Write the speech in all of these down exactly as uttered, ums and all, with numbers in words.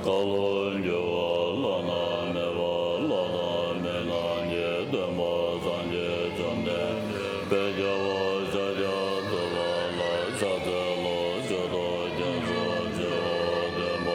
བཀའ་བློན་གྱུར་པ་བླ་ན་མེད་པ། ལྷ་དང་མི་རྣམས་ཀྱི་སྟོན་པ་སངས་རྒྱས་བཅོམ་ལྡན་འདས་དཔལ་རྒྱལ་བ་ཤཱཀྱ་ཐུབ་པ་ལ་ཕྱག་འཚལ་ལོ། མཆོད་དོ་སྐྱབས་སུ་མཆིའོ། སྟོན་པ་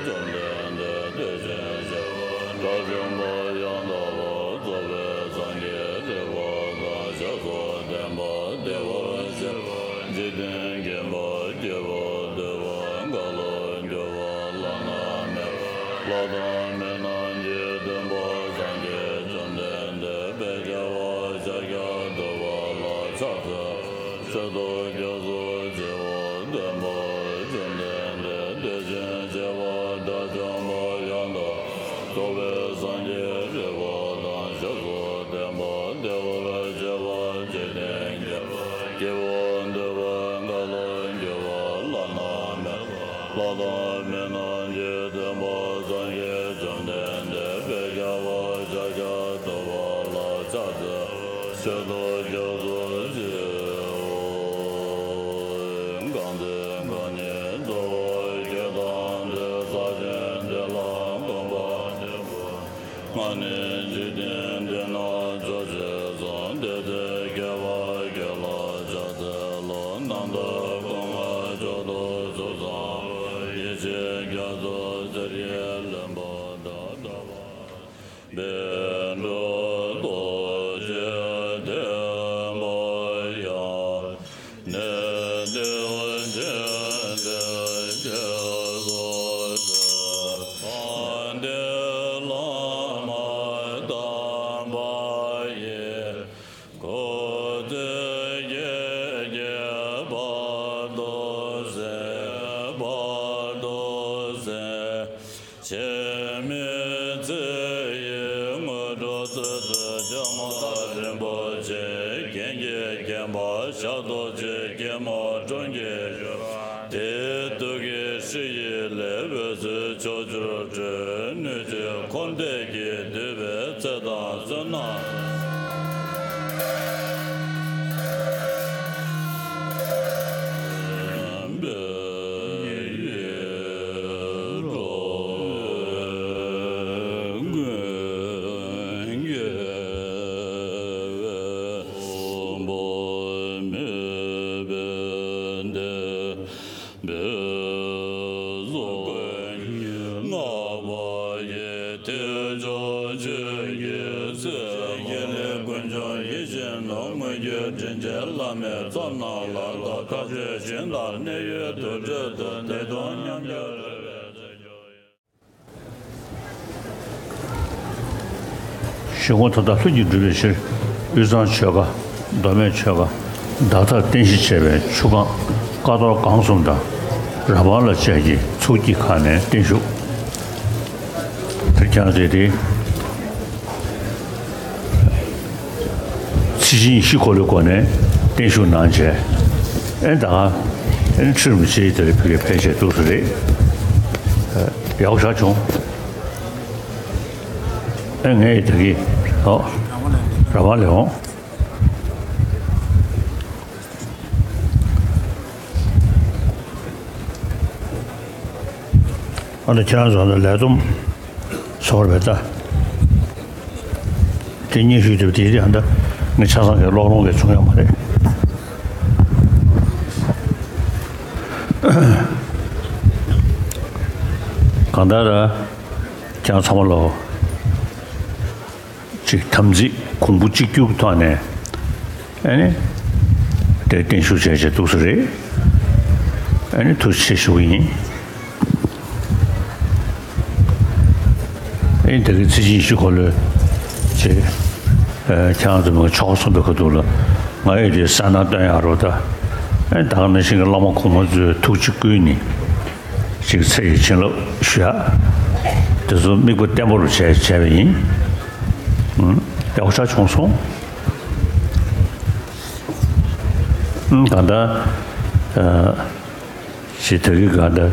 བཅོམ་ལྡན་འདས་དེ་བཞིན་གཤེགས་པ་དགྲ་བཅོམ་པ་ཡང་དག་པར་རྫོགས་པའི་སངས་རྒྱས་རིག་པ་དང་ཞབས་སུ་ལྡན་པ། བདེ་བར་གཤེགས་པ་འཇིག་རྟེན་མཁྱེན་པ། སྐྱེ་བ་འདུལ་བ་བཀའ་བློན་གྱུར་པ་བླ་ན་མེད་པ། ལྷ་དང་མི་རྣམས་ཀྱི་སྟོན་པ་སངས་རྒྱས་བཅོམ་ལྡན་འདས་དཔལ་རྒྱལ་བ་ཤཱཀྱ་ཐུབ་པ་ལ་ཕྱག་འཚལ། མཆོད་དོ་སྐྱབས་སུ་མཆིའོ། སྟོན་པ་བཅོམ་ལྡན་འདས་དེ་བཞིན་གཤེགས་པ་དགྲ་བཅོམ་པ་ཡང་དག་རྫོགས་པའི་སངས་རྒྱས་རིག་པ་དང་ཞབས་སུ་ལྡན་པ། བདེ་བར་གཤེགས་པ་འཇིག་རྟེན་མཁྱེན་པ། སྐྱེ་བ་འདུལ་བའི་བཀའ་བློན་གྱུར་པ་བླ་ན་མེད་པ། ལྷ་དང་མི་རྣམས་ཀྱི་སྟོན་པ་སངས་རྒྱས་བཅོམ་ལྡན་འདས་དཔལ་རྒྱལ་བ་ཤཱཀྱ་ཐུབ་པ་ལ་ཕྱག་འཚལ། མཆོད་དོ་སྐྱབས་སུ་མཆིའོ། གང་ཚེ་རྐང་གཉིས་རྫོགས་པར་གྱུར་ཏམ་དེ། ས་ཆེན་འདི་ལ་གོམ་པ་ལྡེ་གུ། ང་ནི་འཇིག་རྟེན་འདི་ན་མཆོག་ཆེ་གསུངས། དེ་ཚེ་མཁས་པ་ཁྱེད་ལ་ཕྱག་འཚལ་ལོ། རྣམ་དག་སྐུ་མངའ་མཆོག་ཏུ་གཟུགས་བཟང་པོ། ཡེ་ཤེས་རྒྱ་མཚོ་གསེར་གྱིས་ལེན་པ་འདྲ། ལྟ་བ་བཻ་ཌཱུརྱ་རྡོ་རྗེ་ལྡན་པ་ཡང་། གནས་བརྟན་ཅན་དེ་སྐྱེ་སོ་ཞེས། དཔལ་ལྡན་བླ་མ་དམ་པ་ཡི། སྐུ་ཚེ་ཁྱེད་ཀྱིས་བར་དུ་གསལ། བར་དུ་གསལ། འཆི་མེད་ཚེ་ཡི་དངོས་གྲུབ་སྩོལ། ཇོ་མོ་རིན་པོ་ཆེ་མཁན་གྱི་མཁན་པ། ཞབས་རྡོ་རྗེ་སྐྱིལ་མོ་ཀྲུང་གིས་བཞུགས། དེའི་ཐུགས་ཀྱི་ཧྲཱི་ཡིག་ལས་འོད་ཟེར་ཕྱོགས་བཅུར་འཕྲོས། སྣོད་བཅུད་འཁོར་འདས་ཀྱི་འདུས་པའི་ཚེ་དང་བསོད་ནམས། ཞིང་ཁོངས་མཐའ་དག་ལྷུན་གྱིས་གྲུབ་པའི་ཕྱིར། དབུས་གཙང་ཆོལ་ཁ། མདོ་སྨད་ཆོལ་ཁ། བརྡ་དག་རྟེན་གཞི་བྱས་པའི་ཆུ་སྒང་ཀ་རྡོར་སྒང་གསུམ་དང་། ར་བར་ལ་བཅས་ཀྱི་ཚོགས་ཀྱི་ཁ་ནས་བརྟན་བཞུགས། དེར་ཁྱེད་རང་ཚོས་དེ། ཚེས་བཞི་ཉི་ཤུ་འཁོར་ལོའི་སྒོ་ནས་བརྟན་བཞུགས་གནང་བྱས། ཨེ་ད་ག་ཨེ་ཁྲི་རིན་པོ་ཆེའི་དེར་ཕ་གིར་ཕེབས་བྱས་འདུག་ས་རེད། ཡག་པོ་ཆགས་བྱུང་། ཨེ་ངས་ད་གི་ཨོ་ར་བ་ལས་འོང་། ཨ་ནི་ཁྱེད་རང་ཚོ་ལ་ལས་བསྡོམས་ཚོར་བས་ད། དེ་སྙན་ཞུ་དེ་དེ་ཡང་ད་ངས་ཆ་ཚང་གི་ཀློག་ལོང་གི་བྱུང་ཡོད་མ་རེད། གང་ལྟར་ཁྱེད་རང་ཚང་མ་ལོ། ཅིག་དམ་ཚིག་གོང་བུ་གཅིག་གྱུར་གྱི་ཐོག་ནས་ཨ་ནི་དེ་བརྟན་བཞུགས་བྱས་བྱས་འདུག་ས་རེད། ཨ་ནི་ཐུགས་རྗེ་ཆེ་ཞུ་གི་ཡིན། ཨ་ནི་དེ་གི་ཚེས་བཞི་ཉི་ཤུ་འཁོར་ལོའི་ཅིག་ཨ་ཁྱེད་རང་ཚོ་མི་ཆོག་གསུངས་པའི་ཁ་ཐུག་ལ་ང་ཡོད་དུས་གསལ་སྣང་སྟོན་ཡག་རོགས་ད། ཨ་ནི་ད་ག་ནང་བཞིན་གྱི་བླ་མ་གོང་མ་ཚོའི་ཐུགས་རྗེ་བསྐུལ་ནས། ཅིག་ཚེ་ཡི་བྱིན་རླབས་ཞུ་ཡ། དེ་ཚོ་དམིགས་པ་བརྟན་པོ་རུ་བྱས་བྱས་པ་ཡིན། ཨུམ། ཡག་པོ་ཆགས་བྱུང་སོང་། ཨུམ། ད་ལྟ་ཨ་ཅིག་ད་གི་ག་ད་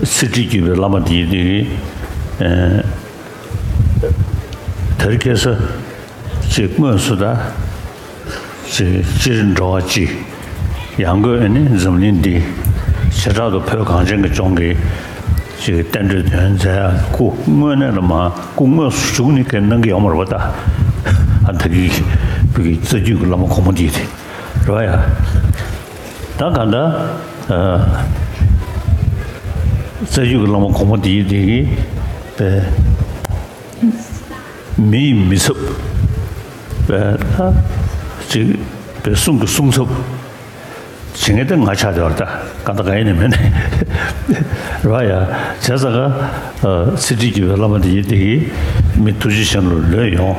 ཚེ་ཁྲིད་བརྒྱུད་པའི་བླ་མ་དེ་ཡིན་དེ་གི་ཨ་དེར་ཁེ་ས་ཅིག་དངོས་སུ་ད། ཅེས་སྤྱིར་འགྲོ་བ་སྤྱི། ཡང་སྒོས་ནི་འཛམ་གླིང་འདི། བྱེ་བྲག་ཏུ་བོད་གངས་ཅན་གྱི་ལྗོངས་ཀྱི་ ཅིག་གི་བསྟན་འགྲོའི་དོན་མཛད་ཡ་སྐུ་དངོས་གནས་ལ་མ་སྐུ་དངོས་སུ་བཞུགས་ནས་གང་གནང་གི་ཡོད་མ་རེད་པ་ད། ཨ་ད་གི་བོད་ཀྱི་རྩ་རྒྱུད་ཀྱི་བླ་མ་གོང་མ་འདི་དེ་རེད་པ་ཡ། ད་གང་ལྟར་ཨ་རྩ་རྒྱུད་ཀྱི་བླ་མ་གོང་མ་འདི་དེ་གི་པའི་མི་ཡི་མི་ཚབ་པའི་ད་ཅིག་པའི་གསུང་གི་གསུང་ཚབ། བྱེད་མཁན་དེ་ང་ཆགས་བསྡད་པ་རེད་ད། གང་ལྟར་གང་ཡིན་ནའི་མིན་ནའི་རེད་པ་ཡ། བྱས་ཙང་ཀ་ཨ་ཚེ་ཁྲིད་ཀྱི་བླ་མ་དེ་ཡིན་དེ་གིས་མི་ཐུགས་རྗེ་ཆེན་པོ་ལོས་ཡོང་།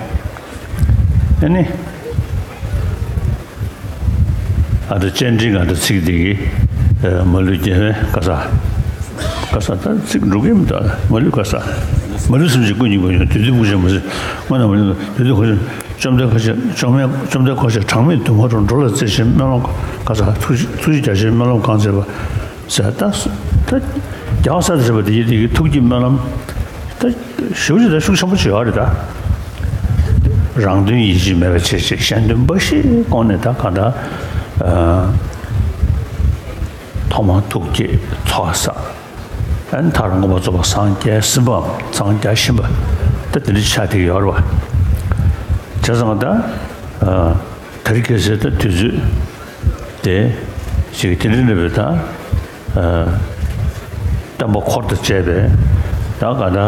ཨ་ནི་ཨ་ད་སྤྱན་འདྲེན་ག་འདྲ་ཚིག་དེ་གིས་ཨ་མ་ལུས་རྒྱལ་བའི་ག་ས་ག་ས་ད་ཚིག་འགྲོ་གི་མི་འདུག་མ་ལུས་ག་ས་མ་ལུས་སེམས་ཅན་ཀུན་གྱི་མགོན་ཡིན་དུས་དུས་བུ་ཆེན་མ་ཟེར་སྔོན་ན་མ་ལུས་དུས་དུས་བུ་ཆེན། བཅོམ་ལྡན་འཁོར་བཅས་བཅོམ་ལྡན་བཅོམ་ལྡན་འཁོར་བཅས་གྲངས་མེད་འདུས་མ་རུང་། འགྲོ་ལ་རྩེ་ཞིང་སྨོན་ལམ་ག་ས་ཐུགས་རྗེ་ཐུགས་རྗེ་རྒྱ་ཆེན་སྨོན་ལམ་གང་མཛད་པ་ཟེར་ད་ད་རྒྱལ་བ་སྲས་དང་བཅས་པ་དེ་ཡི་དེ་གི་ཐུགས་ཀྱི་སྨོན་ལམ་ད་ཞེ་པོ་ཅིག་ད་ཤུགས་ཆེན་པོ་ཅིག་ཡོད་རེད་ད། རང་དོན་ཡིད་བྱེད་མེད་པའི་ཕྱིར་ཞེས་གཞན་དོན་འབའ་ཞིག་དགོངས་ནས་ད་གང་ལྟར་ཨ་ཐོག་མར་ཐུགས་བསྐྱེད་ཚོགས་བསགས། ཨ་ནི་མཐར་མངོན་པར་རྫོགས་པར་སངས་རྒྱས་ཟིན་པའམ་སངས་རྒྱས་བཞིན་པ་ད་དེ་འདྲ་ཆགས་བསྡད་ཡོད་རེད་པ། བྱས་ཙང་ད་ཨ་དེ་རིང་ཁ་སང་ད་དུས་ཚོད་དེ་ཅིག་དེ་འདྲ་འདྲ་བའི་ད་ཨ་བསྟན་པ་འཁོར་དང་བཅས་པའི་ད་ག་ད་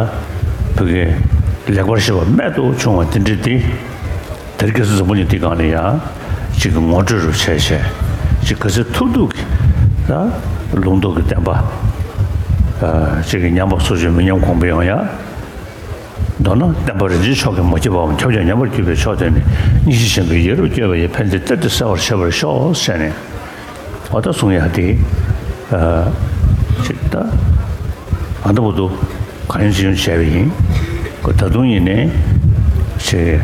བོད་ཀྱི་ལེགས་པར་བཤད་པ་རྨད་དུ་བྱུང་བ་དེ་འདྲ་དེ། དེར་སྐྱེས་སུ་འཛམ་བུ་གླིང་འདི་སྒང་ལ་ཡང་གཅིག་གི་ངོ་སྤྲོད་རུ་བྱས་བྱས་གཅིག་ག་ཚོད་ཐུབ་ཐུབ་ཀྱིས་ད་ལུང་རྟོགས་ཀྱི་བསྟན་པ་གཅིག་གི་ཉམས་པ་སོར་ཆུད་མི་ཉམས་གོང་འཕེལ་ཡོང་ཡ། མདོར་ན་བསྟན་པ་རིན་ཆེན་མཆོག་གིས་མ་བསྐྱེད་པའམ་ཁྱབ་བྱ་ཉམས་པར་གྱུར་པའི་ཕྱོགས་དེར་ནི་སྙིང་རྗེ་ཆེན་པོས་ཡེ་རུ་བསྐྱོད་པ་ཡི་ཕན་བདེ་གཏེར་དུ་གསལ་བར་ཤོག་ཟེར་ནས། འོ་ད་གསུང་ཡ་དེ། ཨ་ཅིག་ད་ཨ་ད་བར་དུ་གང་ཡིན་ཅི་ཡོང་བྱས་པ་ཡིན། ཁོ་ད་དུང་ཡིན་ནའི་ཅིག་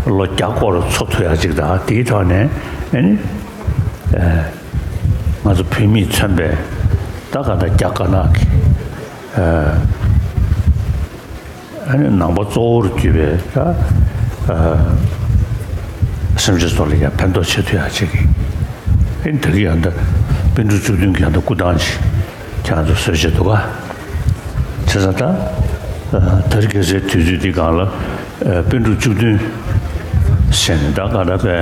ལོ་བརྒྱ་སྐོར་འཚོ་ཐུབ་ཡ་ཅིག་དང་དེའི་ཐོག་ནས་ཨ་ནི་ཨ་ང་ཚོ་བོད་མིས་མཚོན་པའི་ད་ག་ད་རྒྱ་དཀར་ནག་གི་ཨ། ཨ་ནི་ནང་པ་གཙོ་བོར་གྱུར་པའི་ད་ཨ་སེམས་ཅན་ཚོ་ལ་ཡང་ཕན་ཐོགས་བྱེད་ཐུབ་ཡག་ཅིག་གི་ཨ་ནི་ད་གི་ཡང་ད་པཎ་གྲུབ་བཅུ་བདུན་གྱི་ཡང་ད་སྐུ་ཐང་ཅིག་ཁྱེད་རང་ཚོ་བཟོས་བྱས་འདུག་ག་བྱས་ཙང་ད་ཨ་ད་རེས་ཁ་སང་དུས་ཚོད་འདི་སྒང་ལ་ཨ་པཎ་གྲུབ་བཅུ་བདུན་ཟེར་ནས་ད་ག་ད་པའི་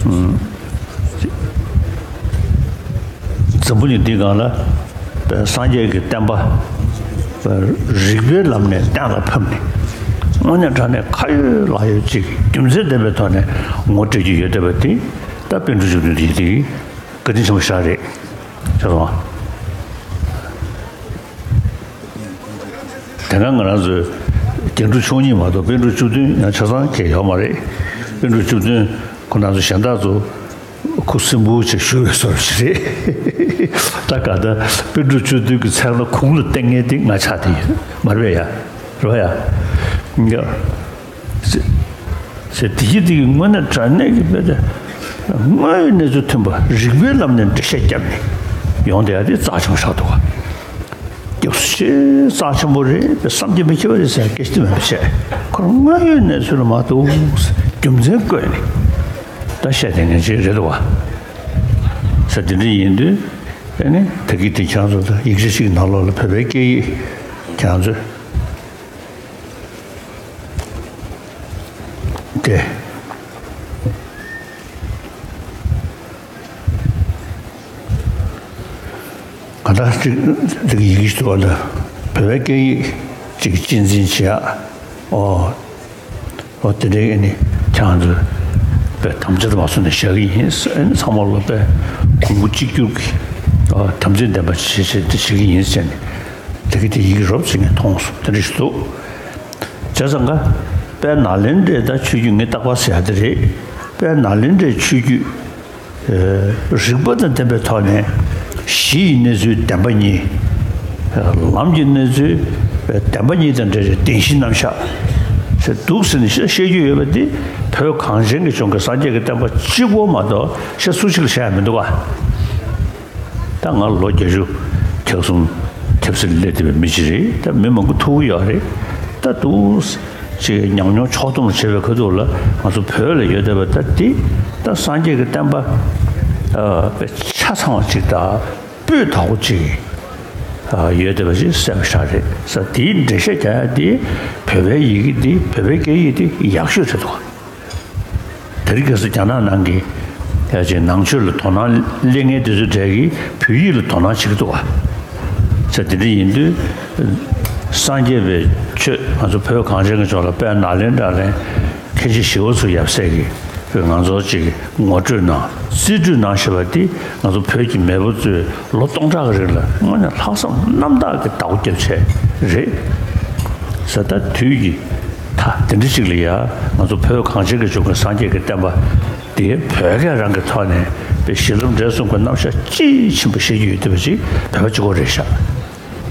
ཨུམ། འཛམ་བུ་གླིང་འདི་སྒང་ལ་སངས་རྒྱས་ཀྱི་བསྟན་པ་རིགས་པའི་ལམ་ནས་གཏན་ལ་ཕབ་ནས་དངོས་གནས་དྲང་གནས་ཁ་ཡོད་ལག་ཡོད་ཅིག་རྒྱུ་མཚན་ལྡན་པའི་ཐོག་ནས་ངོ་སྤྲོད་ཀྱི་ཡོད་བསྡད་པ་དེ་ད་པཎ་གྲུབ་བཅུ་བདུན་དེ་དེ་བཀའ་དྲིན་ཆེན་པོ་ཞིག་རེད་ཤག་སོང་། དེ་སྔ་ང་རང་ཚོས་རྒྱན་དྲུག་མཆོག་གཉིས་མ་གཏོགས་པཎ་གྲུབ་བཅུ་བདུན་ཡང་ཆ་ཚང་གང་ཡང་ཡོད་མ་རེད། པཎ་གྲུབ་བཅུ་བདུན་ཁོ་རང་ཚོ་གཞན་དག་ཚོ། ཁུ་སིམ་པོ་ཅིག་ཞུ་བའི་བཟོ་ཞིག་རེད། ད་ག་ད་པཎ་གྲུབ་བཅུ་བདུན་གྱི་མཚན་ལ་གུང་ལ་བཏེགས་མཁན་དེ་ང་ཆགས་བསྡད་ཡོད་མ་རེད་པས་ཡ། རེད་པ་ཡ། ཡ། ཟེར་དེ་བཞིན་དེ་གི་དངོས་གནས་དྲང་གནས་ཀྱི་དཔེ་དེ་དངོས་ཡོད་གནས་ཚུལ་མཐུན་པ་རིགས་པའི་ལམ་ནས་འགྲེལ་བཤད་བརྒྱབ་ནས་ཡོང་བསྡད་ཡ་དེ་རྩ་ཆེན་པོ་ཆགས་འདུག་ག་སྐྱབས་སུ་མཆི། རྩ་ཆེན་པོ་རེད་པས་བསམ་གྱིས་མི་ཁྱབ་པ་རེད་ཟེར་སྐད་ཆ་དེ་མིན་པ་བྱས་ཁོ་རང་དངོས་ཡོད་གནས་ཚུལ་ལ་མ་གཏོགས་རྒྱུ་མཚན་བཀོད་ནས་ད་བཤད་བསྡད་མཁན་ཅིག་རེད་འདུག་བ། ས་དེ་འདྲ་ཡིན་དུས་ཨ་ནི་ད་གི་དེ་ཁྱེད་རང་ཚོ་ད་ཡིག་ཆ་ཞིག་ནང་ལོགས་ལ་བོད་པའི་སྐད་ཡིག་ཁྱེད་རང་ཚོས་དེ། ག་ད་ཅིག་ཅིག་ཡིག་ཞིག་འདུག་ལ་བོད་པའི་སྐད་ཡིག་ཅིག་གཅེས་འཛིན་བྱེད་ཡག་ཨོ་ཨོ་དེ་འདྲའི་ཨ་ནི་ཁྱེད་རང་ཚོས་དཔེ་དམ་བཅའ་དུ་མ་སོང་ནས་བཞག་གི་ཡིན་ཨ་ནི་ཚང་མ་ལ་དཔེ་གོང་བུ་གཅིག་གྱུར་གྱི་ཨོ་དམ་ཚིག་ལྡན་པ་བྱེད་བྱེད་དེ་བྱེད་ཀྱི་ཡིན་ཟེར་ནས་དེ་གི་དེ་ཡིག་རོབ་ཙམ་ངས་མཐོང་སོང་དེ་འདྲ་ཞིག་འདུག་བྱས་ཙང་ཀ་དཔེ་ནཱ་ལེནྡྲའི་ད་ཆོས་བརྒྱུད་ངས་རྟག་པར་ཟེར་ཡ་དེ་རེད། དཔེ་ནཱ་ལེནྡྲའི་ཆོས་བརྒྱུད། རིགས་པ་དང་ལྡན་པའི་ཐོག་ནས་གཞི་ཡི་གནས་ཚུལ་བདེན་པ་གཉིས། ལམ་གྱི་གནས་ཚུལ་བདེན་པ་གཉིས་དང་འབྲེལ་བའི་བདེན་བཞིའི་རྣམ་གཞག་ཟེར་འདུག་ཟེར་ནས་བཤད་རྒྱུ་ཡོད་པ་འདི་བོད་གངས་ཅན་གྱི་ལྗོངས་ཀྱི་སངས་རྒྱས་ཀྱི་བསྟན་པ་གཅིག་པོ་མ་གཏོགས་ཤ་སུ་གཅིག་ལ་བཤད་ཡ་མི་འདུག་ག་ད་ང་ལོ་བརྒྱད་ཅུ་གྱ་གསུམ་ཁྱབ་སེ་སླེབས་བསྡད་པའི་མི་ཅིག་རེད། ད་མི་མང་པོ་ཐུག་གི་ཡོད་རེད། ད་འདུག་ཅེས་ཉམས་མྱོང་ཕྱོགས་བསྡོམས་བྱེད་པའི་ཁ་ཐུག་ལ་ང་ཚོ་བོད་ལ་ཡོད་བསྡད་པ་ད་འདི་ད་སངས་རྒྱས་ཀྱི་བསྟན་པ་ཨ་དཔེ་ཆ་ཚང་བ་ཅིག་དང་སྤུས་དག་པོ་ཅིག་ ཡོད་བསྡད་པ་ཞིག་གསལ་པོ་ཞིག་རེད་ཟེར། དེའི་འགྲེལ་བཤད་རྒྱག་ཡ་དེ་བོད་པའི་ཡི་གེ་འདི་བོད་པའི་སྐད་ཡིག་འདི་ཡག་ཤོས་རེད་འདུག་དེ་རིང་ཁ་སང་རྒྱ་ནག་ནང་གི་ཡ་ཅིག་ནང་ཆོས་ལ་དོ་སྣང་སླེབས་མཁན་དེ་ཚོའི་གྲས་ཀྱིས་བོད་ཡིག་ལ་དོ་སྣང་བྱེད་ཀྱི་འདུག་བ། ཟེར་དེ་འདྲ་ཡིན་དུས་སངས་རྒྱས་པའི་ཆོས་ང་ཚོ་བོད་གངས་ཅན་གྱི་ལྗོངས་ལ་དཔལ་ནཱ་ལེནྡྲ་ལ་མཁན་ཆེན་ཞི་བ་འཚོ་ཡབ་སྲས་ཀྱིས་ང་ཚོ་ཅིག་ངོ་སྤྲོད་གནང་རྩིས་སྤྲོད་གནང་ཞེས་པ་འདི་ང་ཚོ་བོད་ཀྱི་མེས་པོ་ཚོས་ལོ་སྟོང་ཕྲག་གི་རིང་ལ་དངོས་གནས་ལྷག་བསམ་རྣམ་དག་གིས་བདག་པོ་རྒྱབ་བྱས་རེད་ཟེར། ད་དུས་ཀྱི་མཐའ་དེ་འདྲ་ཅིག་ལ་ཡ་ང་ཚོ་བོད་གངས་ཅན་གྱི་ལྗོངས་ཀྱི་སངས་རྒྱས་ཀྱི་བསྟན་པ་དེ་བོད་སྐད་རང་གི་ཐོག་ནས་དཔེ་གཞི་ལམ་འབྲས་གསུམ་གྱི་རྣམ་གཞག་དཔྱིས་ཕྱིན་པ་བཤད་རྒྱུ་ཡོད་བསྡད་པ་ཅིག་བོད་པ་གཅིག་པོ་རེད་ཤག་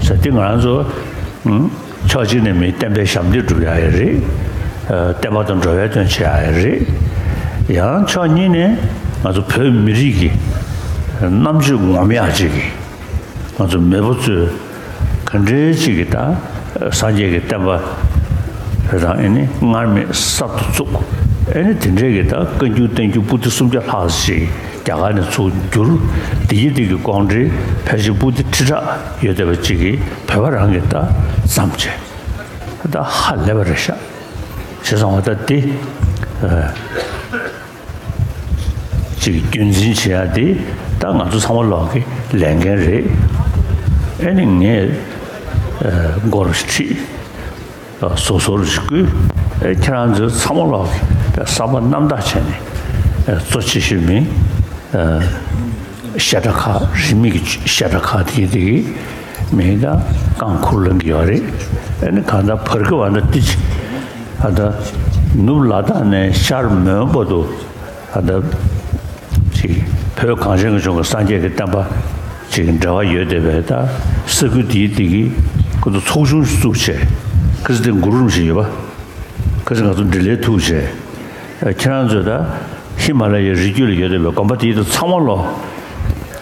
ཟེར་དེ་ང་རང་ཚོ་ཕྱོགས་གཅིག་ནས་མི་བསྟན་པའི་ཞབས་འདེགས་སྒྲུབ་ཡག་ཡང་རེད། བསྟན་པ་དང་འགྲོ་བའི་དོན་བྱེད་ཡག་ཡང་རེད། ཡང་ཕྱོགས་གཉིས་ནས་ང་ཚོ་བོད་མི་རིགས་ཀྱི་རྣམ་དཔྱོད་ངོམ་ཡག་ཅིག་གི་ང་ཚོ་མེས་པོ་ཚོས་ག་འདྲའི་ཅིག་གི་ད་སངས་རྒྱས་ཀྱི་བསྟན་པ་རེད་དང་ཨེ་ནི་སྔར་མེད་གསར་དུ་བཙུགས། ཨེ་ནི་དེ་འདྲའི་གི་ད་བཀའ་འགྱུར་བསྟན་འགྱུར་པོ་ཏི་སུམ་བརྒྱ་ལྷག་ཅིག་རྒྱ་གར་ནས་ཚུར་བསྒྱུར། དེ་ཡི་དེ་གི་ཀོང་ཏྲེ་ཕལ་ཆེར་པོ་ཏི་ཁྲི་ཕྲག་ཡོད་བསྡད་པ་ཅིག་གིས་བོད་པ་རང་གིས་ད་བརྩམས་བྱས། ད་ཧ་ལས་པ་རེད་ཤག་བྱས་ཙང་བ་ད་དེ་ཅིག་རྒྱུན་འཛིན་བྱེད་ཡ་དེ་ད་ང་ཚོ་ཚང་མ་ལོག་གི་ལས་འགན་རེད། ཨེ་ནི་ངས་མགོ་རུ་ཁྲིད། སོ་སོར་བསྐུལ། ཁྱེད་རང་ཚོ་ཚང་མ་ལོག་གི་བསམ་པ་རྣམ་དག་བྱས་ནས་གཙོ་ཆེ་ཤོས་མིན། བཤད་གྲྭ་ཁག་རིས་མེད་ཀྱི་བཤད་གྲྭ་ཁག་དེ་དེ་གི་མིང་ད་རྐང་ཁུར་ལེན་གི་ཡོད་རེད། ཨ་ནི་གང་ལྟར་བར་སྐབས་ཨ་ནི་ཏི་ཅི་ཨ་ད་ནུབ་ལ་དྭགས་ནས་ཤར་མོན་བར་དུ་ཨ་ད་ཅིག་བོད་གངས་ཅན་གྱི་ལྗོངས་ཀྱི་སངས་རྒྱས་ཀྱི་བསྟན་པ་ཅིག་འབྲེལ་བ་ཡོད་བསྡད་པའི་ད་ས་ཁུལ་དེའི་དེ་གི་ཁོ་ཚོ་ཚོགས་ཆུང་ཞིག་བཙུགས་བྱས་ཁི་སི་ཏེ་གུ་རུ་རིན་པོ་ཆེ་ཡོད་པ། ཁ་སང་ང་ཚོ་འབྲེལ་ལས་ཐུག་བྱས། ཁྱེད་རང་ཚོས་ད་ཧི་མ་ལ་ཡའི་རི་རྒྱུད་ལ་ཡོད་བསྡད་པའི་དགོན་པ་དེའི་དུ་ཚང་མ་ལོ་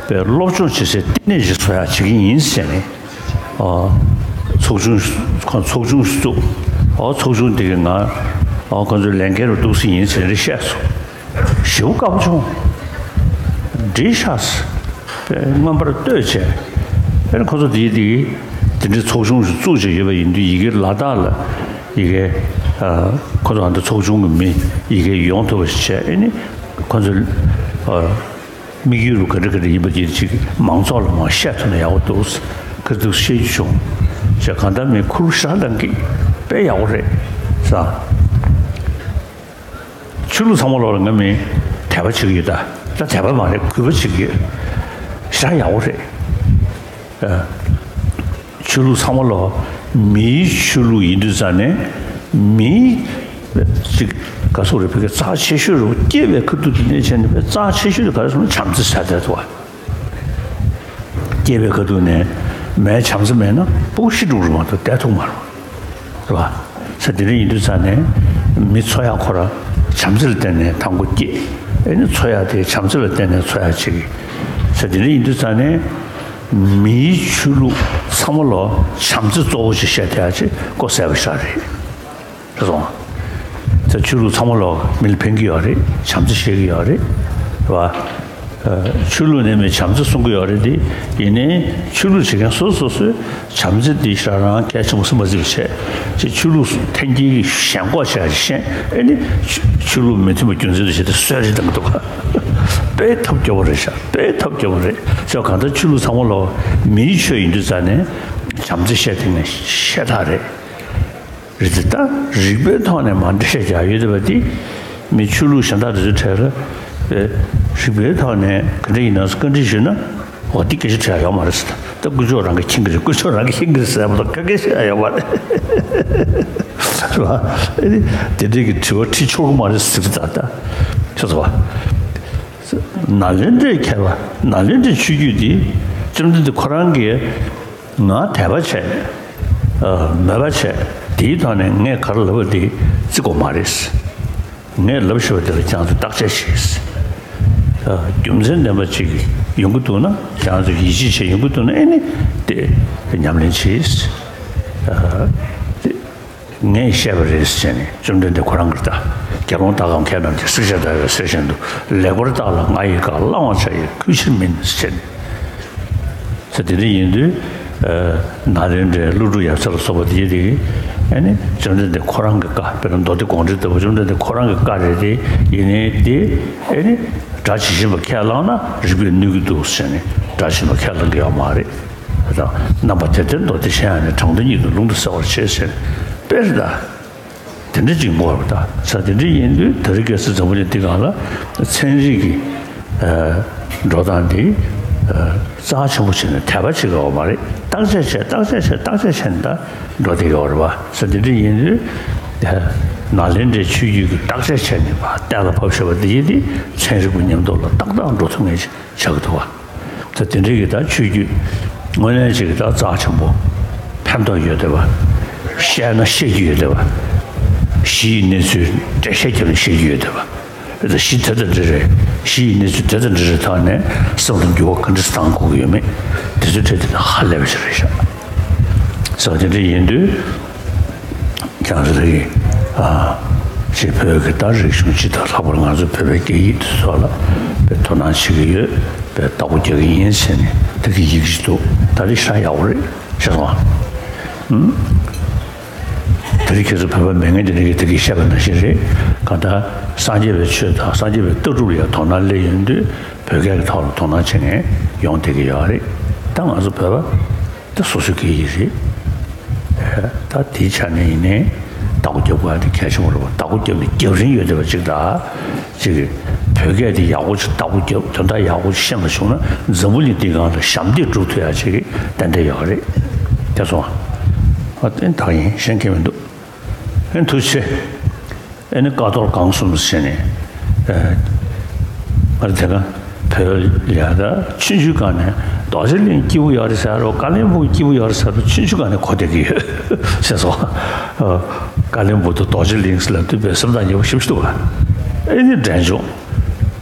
པའི་སློབ་སྦྱོང་བྱེད་སའི་བསྟི་གནས་ཤིག་བཟོ་ཡག་བྱེད་ཀྱི་ཡིན་ཟེར་ནས། ཨོ། ཚོགས་ཆུང་ཁོང་ཚོགས་ཆུང་ཞིག་བཙུགས། ཨོ་ཚོགས་ཆུང་དེ་གི་ང་ཨོ་ཁོང་ཚོའི་ལས་འགན་རུ་གཏུགས་སྲིད་ཡིན་ཟེར་ནས་བཤད་སོང་། ཞེ་པོ་དཀའ་པོ་བྱུང་། འགྲིག་ཤག་ཟེར། མངོན་པར་བསྟོད་བྱས། ཨེ་ནི་ཁོ་ཚོ་དེའི་དེ་དེ་འདྲའི་ཚོགས་ཆུང་ཞིག་བཙུགས་བྱས་ཡོད་པ་ཡིན་དུས་ཡི་གེ་ལ་དྭགས་ལ་ཡི་གེ་ཁོ་ཚོ་ཨ་འདི་ཚོགས་ཆུང་གི་མི་ཡི་གེ་ཡོང་ཐུབ་པ་ཞིག་བྱས། ཨེ་ནི་ཁོ་ཚོ་དམིགས་ཡུལ་རུ་ག་འདྲ་ག་འདྲ་ཡིན་པ་དེ་ཅིག་མང་ཚོགས་ལ་མར་བཤད་ཐུབ་ན་ཡག་པོ་འདུག་ག་འདུག་བཤད་རྒྱུ་བྱུང་། ཞེས་གང་ལྟར་མི་ཁུར་ཤ་ལང་གི་དཔེ་ཡག་པོ་རེད་ས། ཆོས་ལུགས་ཚང་མ་ལོག་ལ་ང་མི་དད་པ་བྱེད་ཀྱི་ཡོད་ད། ད་དད་པ་མ་རེད་གུས་པ་བྱེད་ཀྱི་ཡོད། ཞེ་དྲག་ཡག་པོ་རེད། ཨ། ཆོས་ལུགས་ཚང་མ་ལོག་མིའི་ཆོས་ལུགས་ཡིན་དུས་ཙང་ནས་མིའི་ཅིག་ག་སོག་རེད་བོད་སྐད་རྩ་ཆེ་ཤོས་རུ་སྐྱེས་པའི་ཁ་ཐུག་དེ་ནས་བྱས་ནས་བོད་རྩ་ཆེ་ཤོས་དེ་ག་རེ་སོང་ན་བྱམས་བརྩེ་ཟེར་དེ་འདུག་བ། སྐྱེས་པའི་ཁ་ཐུག་ནས་མའི་བྱམས་བརྩེ་མེད་ན་ཕྲུ་གུ་ཤི་འགྲོ་གི་རེད་མ་གཏོགས་བསྡད་ཐུབ་མ་རེད། རེད་བ། ས་དེ་འདྲ་ཡིན་དུས་ཙང་ནས་མི་འཚོ་ཡག་ཁོ་རང་བྱམས་བརྩེ་ལ་བརྟེན་ནས་དང་པོ་སྐྱེས། ཨེ་ནི་འཚོ་ཡག་དེ་བྱམས་བརྩེ་ལ་བརྟེན་ནས་འཚོ་ཡག་བྱེད་ཀྱི། ས་དེ་འདྲ་ཡིན་དུས་ཙང་ནས་མིའི་ཆོས་ལུགས་ཚང་མ་ལོ་བྱམས་བརྩེ་གཙོ་བོ་ཞིག་བཤད་བསྡད་ཡག་ཅིག་ལྐོག་ཟ་བ་ཞིག་རེད། རེད་སོང་། ད་ཆོས་ལུགས་ཚང་མ་ལོག་མི་ལ་ཕན་གྱི་ཡོད་རེད། བྱམས་བརྩེ་བྱེད་ཀྱི་ཡོད་རེད། རེད་བ། ཆོས་ལུགས་ནས་མི་བྱམས་བརྩེ་གསུང་གི་ཡོད་རེད་དེ། ཡིན་ནའི་ཆོས་ལུགས་བྱེད་མཁན་སོ་སོ་སོས་བྱམས་བརྩེ་འདི་ཞེ་དྲག་གལ་ཆེན་པོ་སེམས་ལ་བརྩི་བ་བྱས། ཅེས་ཆོས་ལུགས་འཐེན་འཁྱེར་གྱི་ཞེན་ཁོག་བྱས་ཤེས། ཨེ་ནི་ཆོས་ལུགས་མི་མཐུན་པ་རྒྱུ་མཚན་དུ་བྱས་ཏེ་གསོད་རེས་བཏང་གི་འདུག་ག་དཔེ་ཐབས་སྐྱོ་པོ་རེད་ཤག་དཔེ་ཐབས་སྐྱོ་པོ་རེད་ཤག་གང་ལྟར་ཆོས་ལུགས་ཚང་མ་ལོག་མིའི་ཆོས་ཡིན་དུས་ཙང་ནས་བྱམས་བརྩེ་བཤད་ཐེངས་ནས་ཤ་སྟག་རེད། རེད་དེ་ད་རིགས་པའི་ཐོག་ནས་མར་འགྲེལ་བཤད་རྒྱག་ཡོད་བསྡད་པ་འདི་མི་ཆོས་ལུགས་གཞན་དག་དེ་ཚོའི་གྲས་ལ་རིགས་པའི་ཐོག་ནས་ག་འདྲ་ཡིན་ན་བཀའ་འདྲི་ཞུས་ན་འོ་འདི་སྐད་ཆ་དྲི་ཡག་ཡོད་མ་རེད་ཟེར། ད་དཀོན་མཆོག་རང་གིས་མཁྱེན་གི་རེད། དཀོན་མཆོག་རང་གིས་མཁྱེན་གི་རེད་ཟེར་བ་དང་ག་གེ་བཤད་ཡག་ཡོད་མ་རེད། རེད་བ། ཨེ་ནི་དེ་འདྲའི་གི་དྲི་བ་དྲི་ཆོག་གི་མ་རེད་ཟེར་གི་ད་ད་ཆོག་ཚོ་བ། ནཱ་ལེནྡྲའི་མཁས་པ་ནཱ་ལེནྡྲའི་ཆོས་བརྒྱུད་འདི་བཅོམ་ལྡན་འདས་ཁོ་རང་གིས། ང་དད་པ་བྱས། ཨ། མོས་པ་བྱས། དེའི་ཐོག་ནས་ངས་ག་རེ་ལབ་པ་དེ་བརྩི་དགོས་མ་རེད། ངས་ལབ་ཤེས་པ་དེ་ལ་ཁྱེད་རང་ཚོས་བརྟག་དཔྱད་བྱེད། ཨ། རྒྱུ་མཚན་ལྡན་པ་ཅིག་ཡོང་གི་འདུག་ན་ཁྱེད་རང་ཚོས་ཡིད་ཆེས་བྱས་ཡོང་གི་འདུག་ན་ཨེ་ནི་དེ་ཉམས་ལེན་བྱེད། ཨ། དེ། ངས་བཤད་པ་རེད་ཟེར་ནས་བཅོམ་ལྡན་འདས་ཁོ་རང་གིས་ད་དགེ་སློང་དག་གམ་མཁས་རྣམས་ཀྱིས་བསྲེགས་བཅད་བརྡར་བའི་གསེར་བཞིན་དུ་ལེགས་པར་བརྟགས་ལ་ང་ཡི་བཀའ་བླང་བར་བྱ་ཡི་གུས་ཕྱིར་མིན་ཟེར་ནས། ཟེར་དེ་འདྲ་ཡིན་དུས་ ནཱ་ལེནྡྲའི་ཀླུ་སྒྲུབ་ཡབ་སྲས་ལ་སོགས་པ་དེ་དེ་ཨ་ནི་བཅོམ་ལྡན་འདས་ཁོ་རང་གི་བཀའ། དཔེར་ན་མདོ་སྡེ་དགོངས་འགྲེལ་ལྟ་བུ་བཅོམ་ལྡན་འདས་ཁོ་རང་གི་བཀའ་རེད་དེ། ཡིན་ནའི་དེ་ཨ་ནི་སྒྲ་ཇི་བཞིན་པ་ཁས་བླངས་ན་རིགས་པས་གནོད་ཀྱི་འདུག་ཟེར་ནས་སྒྲ་ཇི་བཞིན་པ་ཁས་བླང་གི་ཡོད་མ་རེད། དེ་དང་རྣམ་པ་དེ་ལྟར་མདོ་སྡེ་གཞན་ཡང་ནི། དྲང་དོན་ཉིད་དུ་ལུང་དུ་གསལ་བར་བྱེད་ཟེར་ནས་དཔེར་ད། དེ་འདྲ་ཅིག་མངོན་པ་དང་། ས་དེ་འདྲ་ཡིན་དུས་ད་རེས་ཁ་སང་འཛམ་བུ་གླིང་འདི་སྒང་ལ་ཚན་རིག་གི་ཨ་འགྲོ་སྟངས་འདི་ཨ་རྩ་ཆེན་པོ་བྱས་ནས་དད་པ་བྱེད་དགོས་པ་མ་རེད། བརྟག་དཔྱད་བྱས། བརྟག་དཔྱད་བྱས། བརྟག་དཔྱད་བྱས་ནས་ད་འགྲོ་བསྡད་ཡོད་རེད་པ། ས་དེ་འདྲ་ཡིན་དུས་ཨ་ནཱ་ལེནྡྲའི་ཆོས་བརྒྱུད་ཀྱི་བརྟག་དཔྱད་བྱས་ནས་ཕར་གཏན་ལ་ཕབ་བཞག་པ་འདི་ཡིན་དུས་ཚན་རིག་པ་མཉམ་དུ་ལ་ཏག་ཏག་འགྲོ་ཐུབ་ངེས་ཆགས་ཀྱི་འདུག་པ། ད་དེ་འདྲའི་གི་ད་ཆོས་བརྒྱུད་དངོས་གནས་ཅིག་གི་ད་རྩ་ཆེན་པོ་ཕན་ཐོགས་ཡོད་བསྡད་པ། བཤད་ན་བཤད་རྒྱུ་ཡོད་བསྡད་པ། གཞི་ཡི་གནས་ཚུལ་འགྲེལ་བཤད་བརྒྱབ་ནས་བཤད་རྒྱུ་ཡོད་བསྡད་པ། ད་གཞི་དེ་དང་འདྲ་རེད། གཞི་ཡི་གནས་ཚུལ་དེ་དང་འདྲ་རེད། ཐོག་ནས་སེམས་ལ་འགྱུར་བ་ག་འདྲ་བཏང་དགོས་ཀྱི་ཡོད་མེད། དེ་ཚོའི་གྲས་དེ་ནི་ཧ་ལས་པ་ཞིག་རེད་ཤག། ས་དེ་འདྲ་ཡིན་དུས། ཁྱེད་རང་ཚོ་ལ་ཡིན། ཨ། ཅེས་བོད་ཀྱི་ད་རིག་གཞུང་སྤྱི་དང་། ལྷག་པར་ང་ཚོ་བོད་པའི་སྐད་ཡིག་དེ་ཚོ་ལ་དཔེ་དོ་སྣང་བྱེད་ཀྱི་ཡོད། དཔེ་བདག་པོ་རྒྱག་གི་ཡིན་ཟེར་ནས་དེ་གི་ཡི་གེ་ཞིག་འདུག། ད་རེས་ཤ་ཡག་པོ་རེད། ཤེས་སོང་ཨ། ཨུམ། ད་རེས་ཁྱེད་ཚོ་བོད་པ་མི་ངན་དེ་འདྲ་གིས་དེ་གི་བཤད་པ་ནང་བཞིན་རེད། གང་ལྟར་སངས་རྒྱས་པའི་ཆོས་དང་སངས་རྒྱས་པའི་ལྟ་གྲུབ་ལ་ཡང་དོ་སྣང་སླེབས་ཡོང་དུས་བོད་སྐད་ཀྱི་ཐོག་ལ་དོ་སྣང་བྱེད་མཁན་ཡོང་བསྡད་ཀྱི་ཡོད་རེད། ད་ང་ཚོ་བོད་པ། ད་སོ་སོའི་སྐད་ཡིག་རེད། ད་དེའི་ཆ་ནས་ཡིན་ནའི་བདག་པོ་རྒྱབ་དགོས་ཡ་དེ་གལ་ཆེན་པོ་རེད་པ། བདག་པོ་རྒྱབ་ནས་རྒྱབ་རིན་ཡོད་བསྡད་པ་ཅིག་དང་། ཅིག་བོད་སྐད་དེ་ཡག་པོ་ཅིག་བདག་པོ་རྒྱབ། དོན་དག་ཡག་པོ་ཅིག་ཤེས་པ་བྱུང་ན་འཛམ་བུ་གླིང་འདིའི་སྒང་ལ་ཞབས་འདེགས་སྒྲུབ་ཐུབ་ཡ་ཅིག་ཏན་ཏན་ཡོད་རེད། དེ་སོང་ཨ། ཨ་ཏན་ད་ཡིན་གཞན་གང་ཡང་མི་འདུག། ཨེ་ཐུགས་རྗེ་ཆེ། ཨེ་ནི་ཀ་རྡོར་སྒང་གསུམ་ཟེར་ནས། ཨེ། ང་དེ་ག་བོད་ལ་ཡ་ད་ཆུང་ཆུང་སྒང་ནས་རྡོ་རྗེ་གླིང་སྐྱིད་པོ་ཡོད་རེད་ཟེར་རོ། ཀ་ལོན་སྦུག་སྐྱིད་པོ་ཡོད་རེད་ཟེར་རོ། ཆུང་ཆུང་སྒང་ནས་གོ་བསྡད་ཀྱི་ཡོད་ཟེར་སོང་། ཨ། ཀ་ལོན་སྦུག་དང་རྡོ་རྗེ་གླིང་ཟེར་ལབ་དུས་དཔེ་སེམས་ཐག་ཉེ་པོ་ཞེ་པོ་ཞིག་འདུག་ག། ཨེ་ནི་འབྲས་ལྗོངས་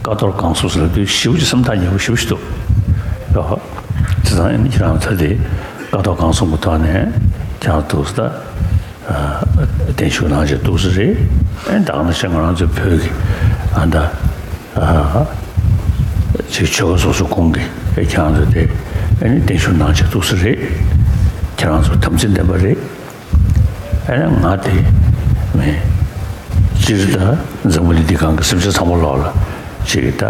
ཀ་རྡོར་སྒང་གསུམ་ཟེར་ལབ་དུས་ཞེ་པོ་ཅིག་སེམས་ཐག་ཉེ་པོ་ཞེ་པོ་ཞིག་འདུག། ཨ། དེ་ཙང་ཨེ་ནི་ཁྱེད་རང་ཚོ་དེ་ཀ་རྡོར་སྒང་གསུམ་གྱི་ཐོག་ནས་ཁྱེད་རང་ཐུགས་ས་ད། བརྟན་བཞུགས་གནང་བྱས་འདུག་ས་རེད། ཨེ་ད་ག་ནང་བཞིན་ང་རང་ཚོའི་བོད་ཀྱི་ཨ་ད་ཨ་ཅིག་ཆོལ་ཁ་སོ་སོ་ཁོངས་ཀྱི་ཨེ་ཁྱེད་རང་ཚོ་དེ་ཨེ་ནི་བརྟན་བཞུགས་གནང་བྱས་འདུག་ས་རེད། ཁྱེད་རང་ཚོ་དམ་ཚིག་ལྡན་པ་རེད། ཨེ་ང་དེ་མེད། སྤྱིར་ད་འཛམ་བུ་གླིང་འདི་སྒང་གི་སེམས་ཅན་ཚང་མ་ལོག་ལ། ཅིག་ད་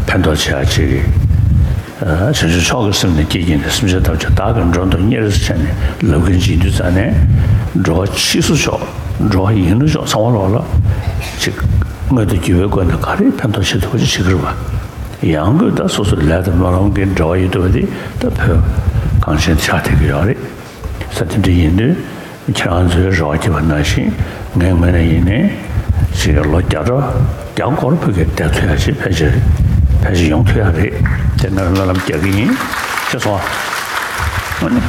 ཕན་ཐོགས་བྱེད་ཡ་ཅིག་གི། ཨ། བྱང་ཆུབ་མཆོག་གི་སེམས་ནི་བསྐྱེད་ཀྱིས་ནི། སེམས་ཅན་ཐམས་ཅད་བདག་གིས་མགྲོན་དུ་གཉེར་ཟེར་ནས་ལབ་མཁན་ཅིག་ཡིན་དུས་ཙང་ནས། འགྲོ་བ་ཕྱིས་སུ་ཆོག། འགྲོ་བ་ཡིན་ནོ་ཆོག། ཚང་མ་ལོག་ལ་ཅིག་དངོས་དང་བརྒྱུད་པའི་སྒོ་ནས་ག་རེ་ཕན་ཐོགས་བྱེད་ཐུབ་པ་ཅིག་བྱེད་ཀྱི་རེད་པ། ཡང་སྒོས་ད་སོ་སོའི་ལས་དང་སྨོན་ལམ་གྱི་འབྲེལ་བ་ཡོད་བསྡད་པ་དེ་ད་བོད་གངས་ཅན་ཆགས་བསྡད་ཀྱི་ཡོད་རེད། ས་དེ་འདྲ་ཡིན་དུས། ཁྱེད་རང་ཚོའི་རེ་བ་བྱེད་པ་ནང་བཞིན་ངའི་ངོས་ནས་ཡིན་ནའི་ཅིག་ལོ་བརྒྱ་ཕྲག་བརྒྱ་སྐོར་བོད་སྐད་བསྡད་ཐུབ་ཡ་ཅིག་ཕལ་ཆེར་ཕལ་ཆེར་ཡོང་ཐུབ་ཡ་རེད། དེ་ནས་སྨོན་ལམ་རྒྱག་གི་ཡིན། ཤེས་སོང་ཨ། ཨ་ནི།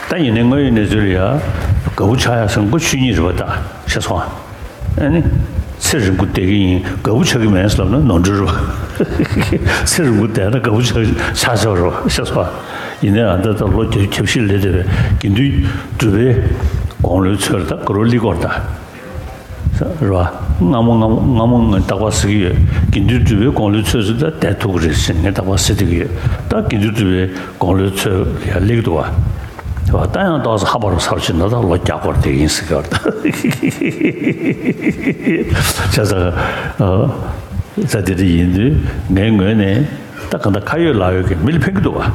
ད་ཡིན་ནའི་དངོས་ཡོད་གནས་ཚུལ་ལ་ཡ་དགའ་པོ་ཆགས་ཡ་ཟེར་མཁན་ཁོ་ཆོས་ཉིད་རེད་པ། ད་ཤེས་སོང་ཨ། ཨ་ནི། ཚེ་རིང་པོ་བསྡད་ཀྱི་ཡིན། དགའ་པོ་ཆགས་ཀྱི་མེད་ཟེར་ལབ་ན་ནོར་འཁྲུལ་རེད་པ། ཚེ་རིང་པོ་བསྡད་ན་དགའ་པོ་ཆགས་ཆགས་ཆོག་རེད་པ། ཤེས་སོང་ཨ། ཡིན་ནའི་ཨ་ད་ད་ལོ་བརྒྱ་ཁྱབ་བཞི་སླེབས་བསྡད་པའི་དགེ་འདུན་གྲུབ་པའི་དགུང་ལོའི་ཚོད་ལ་ད་དགའ་རབ་སླེབས་ཀྱི་ཡོད་རེད་ད། རེད་པ། སྔ་མོ་སྔ་མོ་སྔ་མོ་ངས་རྟག་པར་ཟེར་གྱི་ཡོད། དགེ་འདུན་གྲུབ་པའི་དགུང་ལོའི་ཚོད་ཚོད་ད་བསྡད་ཐུབ་ཀྱི་རེད་ཟེར་ངས་རྟག་པར་ཟེར་བསྡད་ཀྱི་ཡོད། ད་དགེ་འདུན་གྲུབ་པའི་དགུང་ལོའི་ཚོད་ལ་ཡ་སླེབས་ཀྱི་འདུག་པ། རེད་པ། ད་ཡང་ཏོག་ཙམ་ཧམ་པ་རུ་ཚར་ཕྱིན་ན་ད་ལོ་བརྒྱ་སྐོར་དེ་ཡིན་ཟེར་གྱི་ཡོད་རེད་ད། བྱས་ཙང་། ཨ། ད་དེ་འདྲ་ཡིན་དུས་ངའི་ངོས་ནས་ད་གང་ལྟར་ཁ་ཡོད་ལག་ཡོད་ཀྱི་མི་ལ་ཕན་གྱི་འདུག་པ།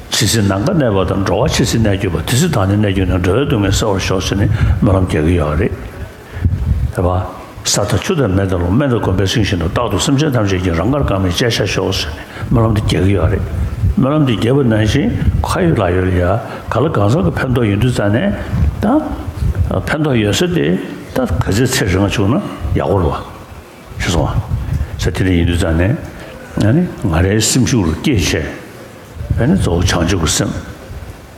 ཇི་སྲིད་ནམ་མཁའ་གནས་པ་དང་། འགྲོ་བ་ཇི་སྲིད་གནས་གྱུར་པ། དེ་སྲིད་བདག་ནི་གནས་གྱུར་ནས། འགྲོ་བའི་སྡུག་བསྔལ་སེལ་བར་ཤོག་ཟེར་ནས་སྨོན་ལམ་རྒྱག་གི་ཡོད་རེད། རེད་པ། ས་དང་ཆུ་དང་མེ་དང་རླུང་། སྨན་དང་སྒོམ་པའི་སེང་ཤིང་དང་། རྟག་ཏུ་སེམས་ཅན་ཐམས་ཅད་ཀྱི། རང་དགར་བཀའ་མའི་བཅད་ཤ་ཤོག་ཟེར་ནས་སྨོན་ལམ་དེ་རྒྱག་གི་ཡོད་རེད། སྨོན་ལམ་དེ་རྒྱག་པ་ནང་བཞིན་ཁ་ཡོད་ལག་ཡོད་ལ་ཡ་གང་ལ་གང་འཚམ་གྱི་ཕན་ཐོགས་ཡོང་དུས་ཙང་ནས་ད། ཕན་ཐོགས་ཡོད་ས་དེ་ད་ག་ཚོད་ཚེ་རིང་བ་བྱུང་ན་ཡག་པོ་རེད་པ། ཤེས་སོང་ཨ། ས་དེ་འདྲ་ཡིན་དུས་ཙང་ནས་ཨ་ནི་ང་རའི་སེམས་ཤུགས་རུ་སྐྱེད་བྱས། ཨ་ནི་གཙོ་བོ་བྱང་ཆུབ་ཀྱི་སེམས།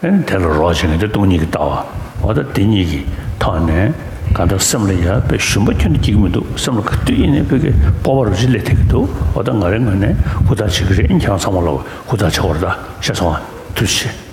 ཨ་ནི་དེ་ལ་རོགས་བྱེད་མཁན་དེ་སྟོང་ཉིད་ཀྱི་ལྟ་བ། འོ་ད་དེ་གཉིས་ཀྱི་ཐོག་ནས་གང་ལྟར་སེམས་ལ་ཡ་དཔེ་ཞུམ་པ་ཁྱོན་ནས་སྐྱེ་གི་མི་འདུག། སེམས་ལ་ག་དུས་ཡིན་ནའི་དཔེ་གི་སྤོབས་པ་རུ་ཅིག་སླེབས་ཐུབ་ཀྱི་འདུག། འོ་ད་ང་རའི་ངོས་ནས་ཧུར་ཐག་བྱེད་ཀྱི་རེད། ཁྱེད་རང་ཚང་མ་ལ་ཧུར་ཐག་བྱེད་དགོས་རེད་ད། ཤེས་སོང་ཨ། ཐུགས་རྗེ་ཆེ།